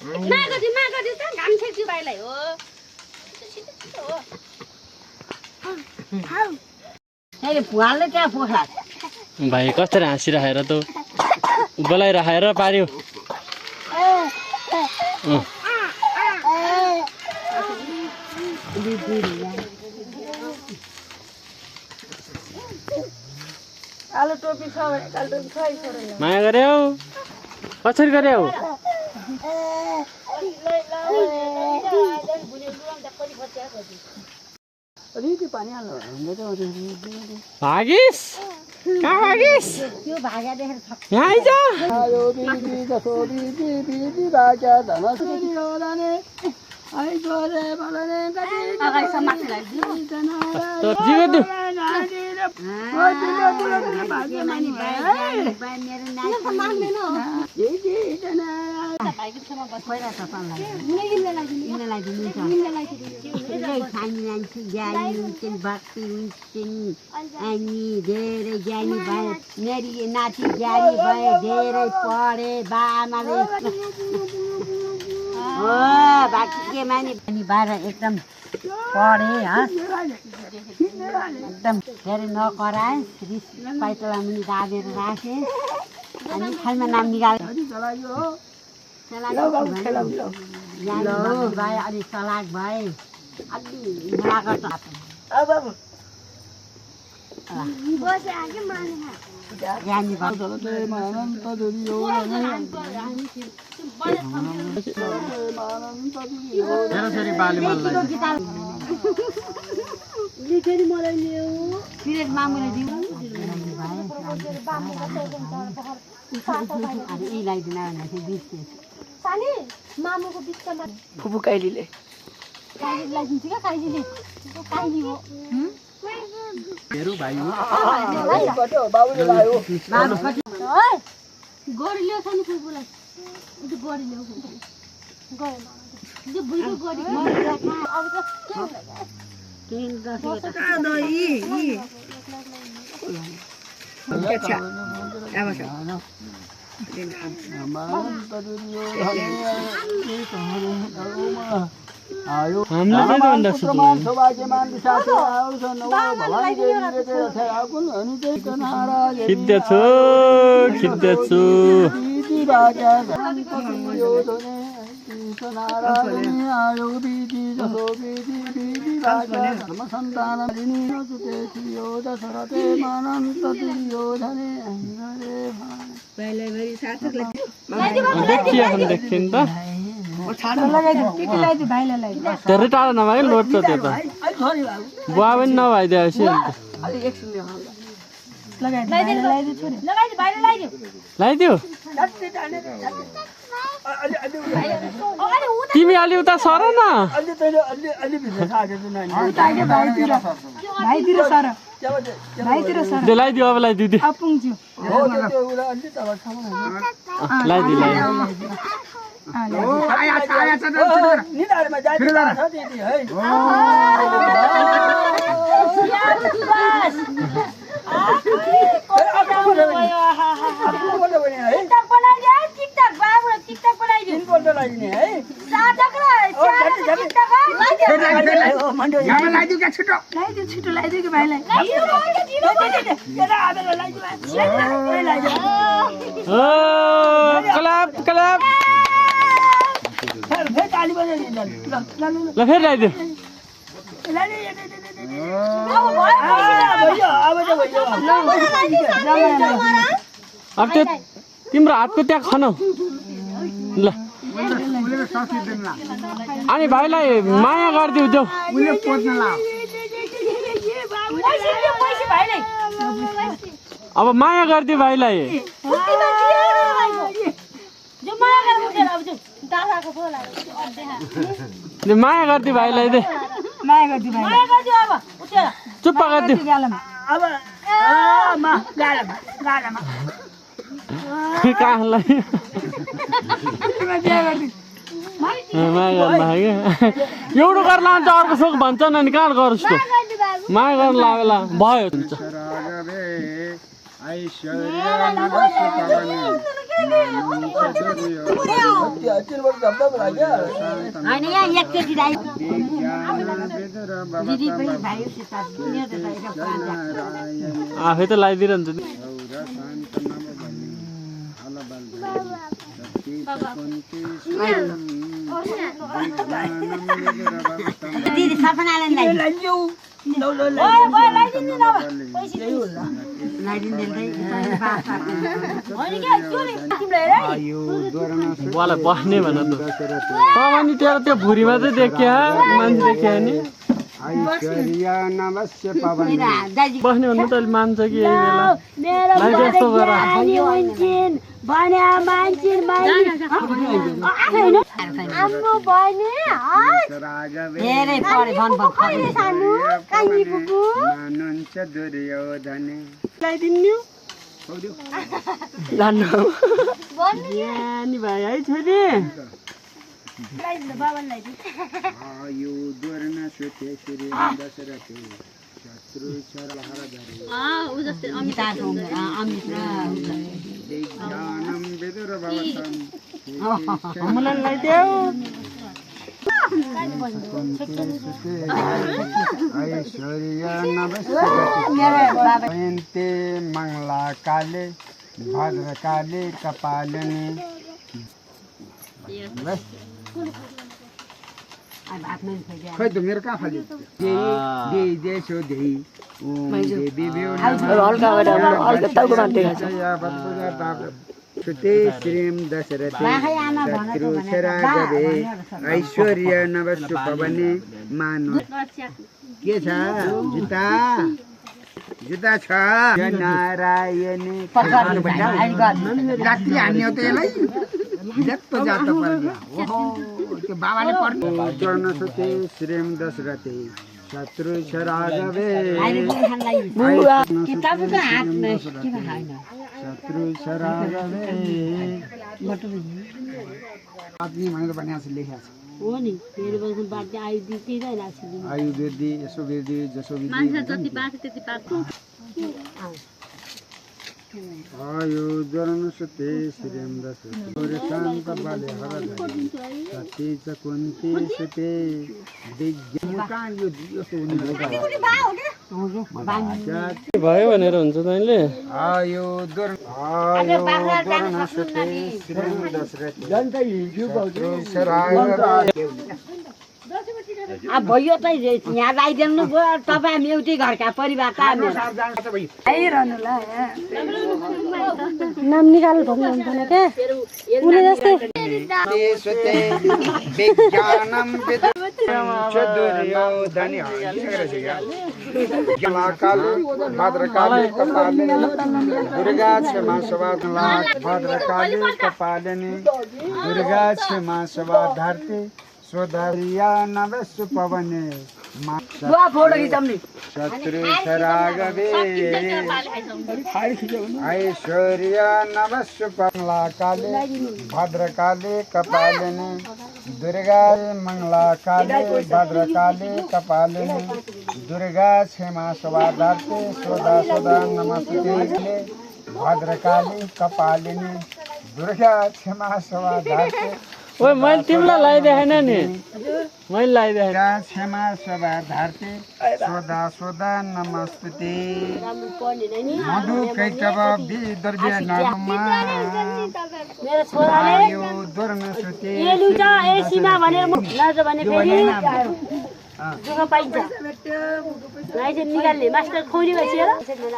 मागदियो त घाम छेक्छु भाइलाई हो अहिले भुवाले त्यहाँ पोख्ला भाइ कसरी हाँसिराखेर त बोलाइराखेर पार्यो कालो टोपी छ भने कालो टोपी छ माया गर्यौ कसरी गर्यौ भागिस कहाँ भागिस त्यो भाग्या देखेर यहाँ आइज धेरै ज्ञानी भए मेरी नाति ज्ञानी भए धेरै पढे बाआमाले हो बाँकी के माने बाह्र एकदम पढे एकदम धेरै नकराए रिस पाइतला मुनि दाबेर राखे अनि खालमा नाम निकाले भए अनि चलाक भए अलि ज्ञानी मामुले दिउँ मामुको बिचमा फुपू काइलीले लगाइदिन्छ क्या काइलीले काइली हो हेरौ भाइ हो बाबुले लायो गरी ल्याउ सानो फुपूलाई गरी ल्याउ गयो बुढीको गरी खिद्दैछु धेरै टाढो नभए लोड्छ त्यो त बुवा पनि नभइदिएपछि लगाइदियो तिमी अलि उता सर न लगाइदियो अब लगाइदियो ल फेरि लगाइदियो अब त्यो तिम्रो हातको त्यहाँ खनाउ ल अनि भाइलाई माया गरिदिउ त्यो अब माया गरिदिउ भाइलाई माया गरिदिउ भाइलाई दे चुप्पा गरिदिउ कहाँलाई एउटा गरेर लान्छ अर्को सोख भन्छन् अनि कहाँ गरोस् त माया गरेर लागेला भयो हुन्छ होइन यहाँ एकचोटि राई दिदी पनि भाइसित आफै त लगाइदिइरहन्छ नि दिदी सपनालाई बुवालाई बस्ने भन त पनि तेरो त्यो भुरीमा चाहिँ देखिया मान्छे देखिया नि बस्ने भन्नु त अहिले मान्छ कि यही बेला यस्तो गर हाम्रो बहिनी धेरै परे भन सानो काहीँ पुग्नु नि भाइ है छोरी मलाई लगाइदेऊ मंगला काले भद्र काले कपालिनी बस खै त मेरो कहाँ फाल्यो दे सो दे सुते श्रीम दशरथे शत्रु शरागवे ऐश्वर्य नवसुपवने मानो के छ जुत्ता जुत्ता छ नारायणी लाठी हान्ने हो त यसलाई जस्तो जात पर्यो ओहो त्यो बाबाले पर्ने चरण सुते श्रीम दशरथे शत्रु शरागवे शत्रु शरागवे आदमी भनेर भनेको छ लेखेको छ हो नि मेरो बस बात आयु दिँदै राख्छु आयु वृद्धि यसो वृद्धि जसो वृद्धि मान्छे जति पाछ त्यति पाछ आयु जरण सुते श्रीम दशरथे शान्त बाले हरधरी सती च कुन्ती सुते विज्ञान यो यस्तो हुने भयो भनेर हुन्छ तैँले आयु जरण सुते श्रीम दशरथे शत्रु शरागवे अब भयो त यहाँ लगाइदिनु भयो तपाईँ हामी एउटै घरका परिवार त नाम निकाल भन्नुहुन्छ क्या उनी जस्तै विज्ञानम दुर्योधनि काले भद्रकाले कपालिनी दुर्गा क्षमा सभा भद्रकाले कपालिनी दुर्गा क्षमा सभा धरती स्वधर्या नवसुपवने शत्रु शरागवे ऐश्वर्य नवसुपमला काले भद्रकाले कपालिनी दुर्गा मंगला काले भद्रकाले कपालिनी दुर्गा क्षमा सभा धरते स्वधा स्वधा नमस्ते भद्रकाली कपालिनी दुर्गा क्षमा सभा धरते ओए मैले तिमीलाई लगाइदिएन नि मैले लगाइदिएन क्षमा सभा धरते सोदा सोदा नमस्ते मधु कैटव विदर्भ्य नाममा मेरो छोराले यो दुर्न सुते एलुट एसीमा भनेर नज भने फेरि जुग पाइन्छ लाइसेन्स निकाल्ने मास्टर खोली बसेर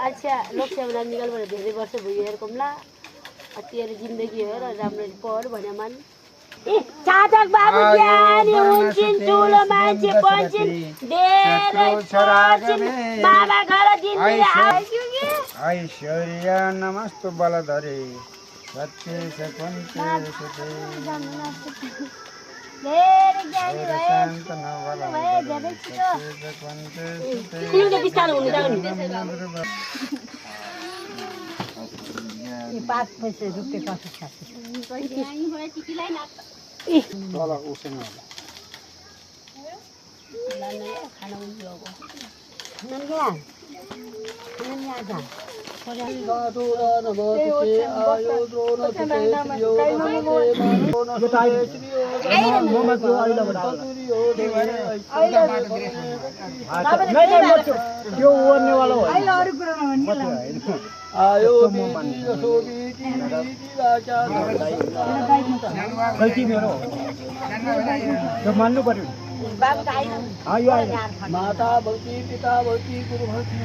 अच्छा लोकसेवा निकाल भनेर धेरै वर्ष भयो हेर कमला तेरो जिन्दगी हो र राम्रो पढ भने मान चातक बाबु ज्ञानी हुन्छन् ठुलो मान्छे बन्छन् धेरै बाबा घर दिनले आइसक्यो कि ऐश्वर्य नमस्तु बलधरे सत्य सकुन्ते सुते धेरै ज्ञानी भए शान्त नवल धेरै छिटो सकुन्ते सुते तिमीले बिस्तारो हुनु जाऊ नि यो 5 पैसा रुपियाँ कसो छ तल उसँग खाना त्यो ओर्नेवाला हो त्यो मान्नु पर्यो माता भक्ति पिता भक्ति गुरु भक्ति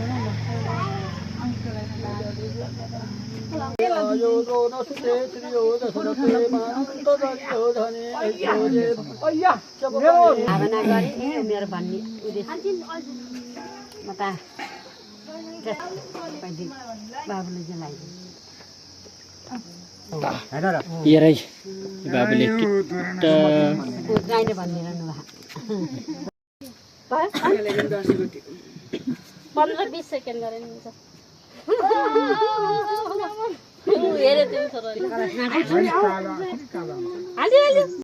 भावना गरे मेरो भन्ने उद्देश्य म त बाबुले जलाइ हेरै बाबुले गाईले भनिदिनु भयो 15-20 सेकेन्ड गरे नि हुन्छ हेरे तिमी छोरा काला हाल्यो